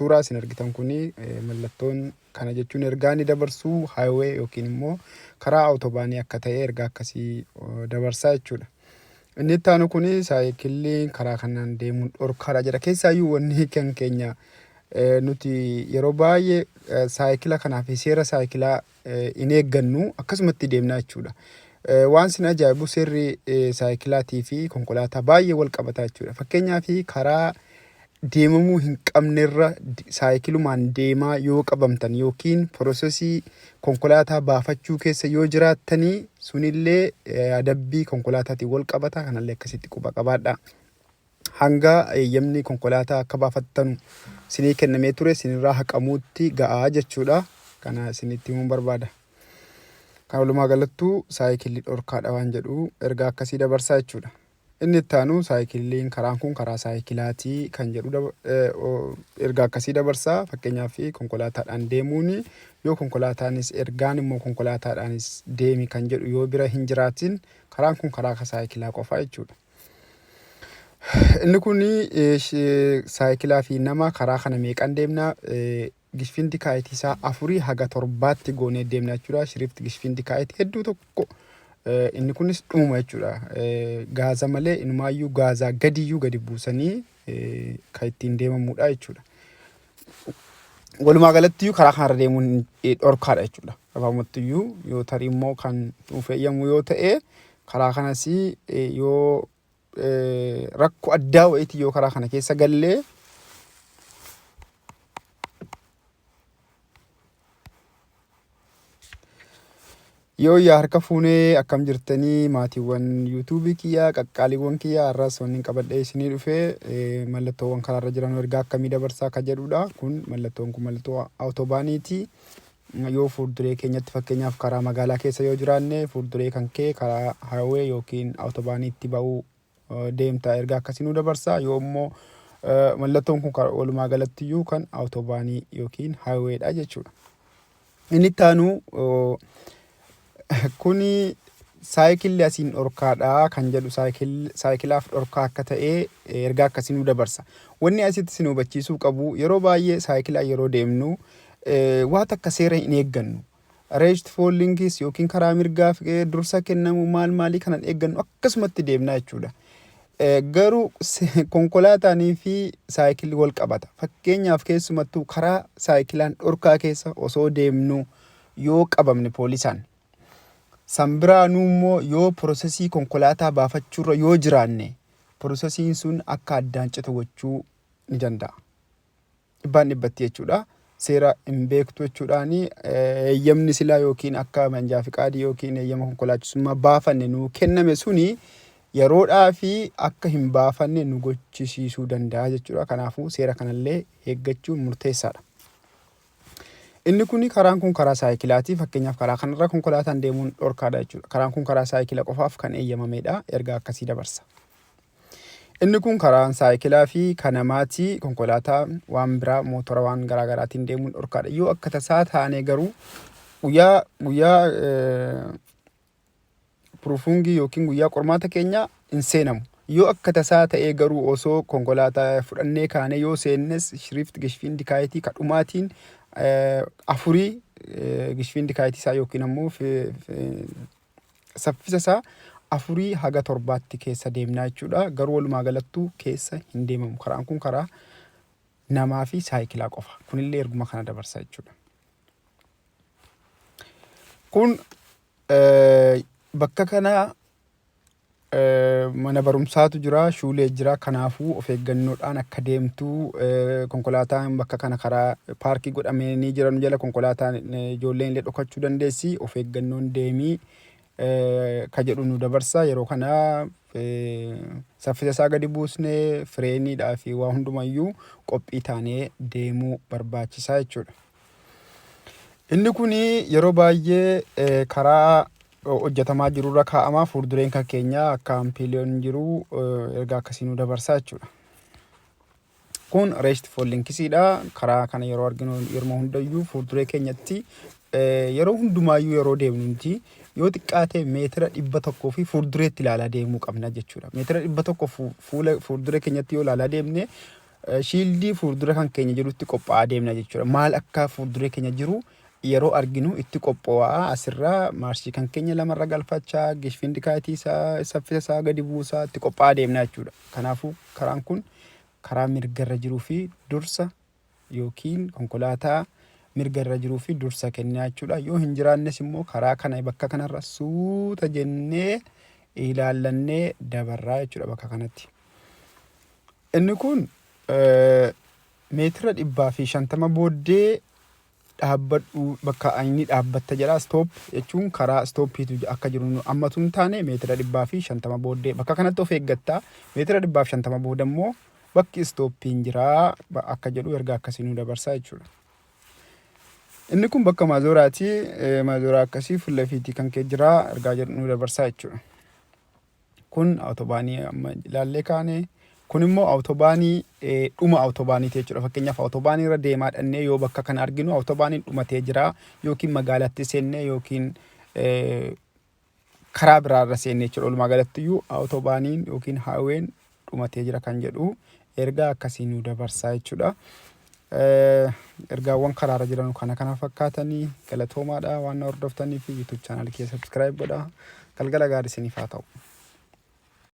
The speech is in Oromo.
Suuraa isin argitan kun mallattoon kana jechuun ergaa inni dabarsu highway yookiin immoo karaa autobaanii akka ta'e ergaa akkasii dabarsaa jechuudha. Inni itti aanu kun saayikilli karaa kanaan deemuun dhorkaadha jedha. Keessaayyuu wanni kan keenya nuti yeroo baay'ee saayikila kanaa fi seera saayikilaa hin eeggannu, akkasumatti deemna jechuudha. Waan sin ajaa'ibu seerri saayikilaatii fi konkolaataa baay'ee wal qabata jechuudha. Fakkeenyaaf, karaa deemamuu hin qabnerra saayikilumaan deemaa yoo qabamtan yookiin processii konkolaataa baafachuu keessa yoo jiraattanii, sunillee adabbii konkolaataatiin wal qabata. Kanallee akkasitti quba qabaadha. Hanga eeyyamni konkolaataa akka baafattanu sinii kennamee ture sinirraa haqamuutti ga'aa jechuudha. Kana isinitti himuun barbaada. Kan walumaa galattuu saayikilli dhorkaadha waan jedhu ergaa akkasii dabarsaa jechuudha. Inni itti aanu saayikilliin karaan kun karaa saayikilaatii kan jedhu ergaa akkasii dabarsaa. Fakkeenyaaf, konkolaataadhaan deemuun yoo konkolaataanis ergaan immoo konkolaataadhaanis deemi kan jedhu yoo bira hin jiraatin, karaan kun karaa saayikilaa qofaa jechuudha. Inni kun saayikilaa fi nama karaa kana meeqan deemna? Geschwindigkeit isaa 4 haga 7tti goonee deemna jechuudha. Schrittgeschwindigkeit hedduu tokko inni kunis dhumuma jechuudha. Gaaza malee inumaayyuu gaazaa gadiyyuu gadi buusanii kan ittiin deemamudha jechuudha. Walumaa galattiyyuu karaa kanarra deemuun dhorkaadha jechuudha. Gabaabumattiyyuu yoo tarii immoo kan nuuf eeyyamu yoo ta'e, karaa kanas yoo rakkoo addaa wayiitii yoo karaa kana keessa gallee. Yoo yaa harka fuunee, akkam jirtanii maatiiwwan YouTubeii kiyyaa, qaqqaaliiwwan kiyyaa? Har'as wanni qabadhee isinii dhufee mallattoowwan karaarra jiran ergaa akkamii dabarsaa akka jedhudha. Kun mallattoon kun mallattoo Autobahniiti. Yoo fuulduree keenyatti, fakkeenyaaf karaa magaalaa keessa yoo jiraanne, fuulduree kan kee karaa highway yookiin Autobahniitti ba'uu deemta ergaa akkasii nu dabarsa. Yoo immoo mallattoon kun walumaa galattiyyuu kan Autobahnii yookiin highwaydha jechuudha. Inni itti aanu kuni saayikilli asiin dhorkaadha kan jedhu, saayikilaaf dhorkaa akka ta'e ergaa akkasii nu dabarsa. Wanni asitti isin hubachiisuu qabu, yeroo baay'ee saayikilaa yeroo deemnu waa takka seera hin eeggannu. Rechts vor links yookiin karaa mirgaaf dursa kennamu maal maalii kanan eeggannu, akkasumatti deemna jechuudha. Garuu konkolaataanii fi saayikilli wal qabata. Fakkeenyaaf, keessumattuu karaa saayikilaan dhorkaa keessa osoo deemnu yoo qabamne poolisaan. San biraanuu immoo yoo processii konkolaataa baafachuurra yoo jiraanne, processiin sun akka addaan citu gochuu ni danda'a. Dhibbaan dhibbatti jechuudha. Seera hin beektu jechuudhaan eeyyamni silaa yookiin akka መንጃ ፍቃድ yookiin eeyyama konkolaachisummaa baafanne nuu kenname suni yeroodhaa fi akka hin baafanne nu gochisiisuu danda'a jechuudha. Kanaafuu seera kanallee eeggachuun murteessaadha. Inni kun karaan kun karaa saayikilaati. Fakkeenyaaf, karaa kanarra konkolaataan deemuun dhorkaadha jechuudha. Karaan kun karaa saayikila qofaaf kan eeyyamamedha. Ergaa akkasii dabarsa. Inni kun karaan saayikilaa fi kan namaati. Konkolaataa waan biraa mootora waan garaa garaatiin deemuun dhorkaadha. Yoo akka tasaa taane garuu guyyaa guyyaa Prüfungii yookiin guyyaa qormaata keenya hin seenamu. Yoo akka tasaa ta'ee garuu osoo konkolaataa fudhannee kaanee yoo seennes, Schrittgeschwindigkeitii kadhumaatiin afurii Geschwindigkeitii isaa yookiin ammoo saffisa isaa 4 haga 7tti keessa deemnaa jechuudha. Garuu walumaa galattuu keessa hin deemamu. Karaan kun karaa namaa fi saayikilaa qofa. Kunillee erguma kana dabarsa jechuudha. Kun bakka kana mana barumsaatu jira, Schulee jira. Kanaafuu of eeggannoodhaan akka deemtu, konkolaataan bakka kana karaa paarkii godhamee ni jiran jala konkolaataan ijoolleen illee dhokachuu dandeessi. Of eeggannoon deemii ka jedhu nu dabarsa. Yeroo kana saffisa isaa gadi buusnee fireeniidhaa fi waa hundumayyuu qophii taanee deemuu barbaachisaa jechuudha. Inni kun yeroo baay'ee karaa hojjetamaa jirurra kaa'ama. Fuuldureen kan keenya akka Ampeliin jiru ergaa akkasii nu dabarsa jechuudha. Kun rechts vor linksiidha. Karaa kana yeroo arginu yeroo hundayyuu fuulduree keenyatti yeroo hundumaayyuu yeroo deemnu nuti yoo xiqqaate meetira 100 fi fuuldureetti ilaalaa deemuu qabna jechuudha. Meetira 100 fuula fuulduree keenyatti yoo ilaalaa deemne Shieldii fuuldura kan keenya jirutti qophaa'aa deemna jechuudha. Maal akka fuuldura keenya jiru yeroo arginu itti qophaa'aa asirraa maarshii kan keenya lamarra galfachaa, Geschwindigkeit isaa, saffisa isaa gadi buusaa itti qophaa'aa deemna jechuudha. Kanaafuu karaan kun karaa mirgarra jiruu fi dursa yookiin konkolaataa mirga irra jiruu fi dursa kennaa jechuudha. Yoo hin jiraannes immoo karaa kana bakka kanarra suuta jennee ilaallannee dabarraa jechuudha bakka kanatti. Inni kun meetira 150 booddee dhaabbadhu, bakka inni dhaabbatta jedha. Stop jechuun karaa stoppiitu akka jiru ammatu hin taane, meetira 150 booddee bakka kanatti of eeggatta. Meetira 150 booda immoo bakki stoppiin jira akka jedhu ergaa akkasii nu dabarsaa jechuudha. Inni kun bakka maazoraati. Maazoraa akkasii fuula fiitii kan kee jira ergaa jedhu nu dabarsaa jechuudha. Kun Autobahnii amma ilaallee kaane. Kun immoo Autobahnii dhuma Autobahniiti jechuudha. Fakkeenyaaf, Autobahnii irra deemaa dhannee yoo bakka kana arginu, Autobahniin dhumatee jira yookiin magaalatti seennee yookiin karaa biraarra seennee jechuudha. Walumaa galatti iyyuu Autobahniin yookiin highwayn dhumatee jira kan jedhu ergaa akkasii nu dabarsaa jechuudha. Ergaawwan karaarra jiran kana kana fakkaatanii. Galatoomaadha waan na hordoftanii fi YouTube channelii kiyya subscribe godhaa. Galgala gaarii isiniif haa ta'u.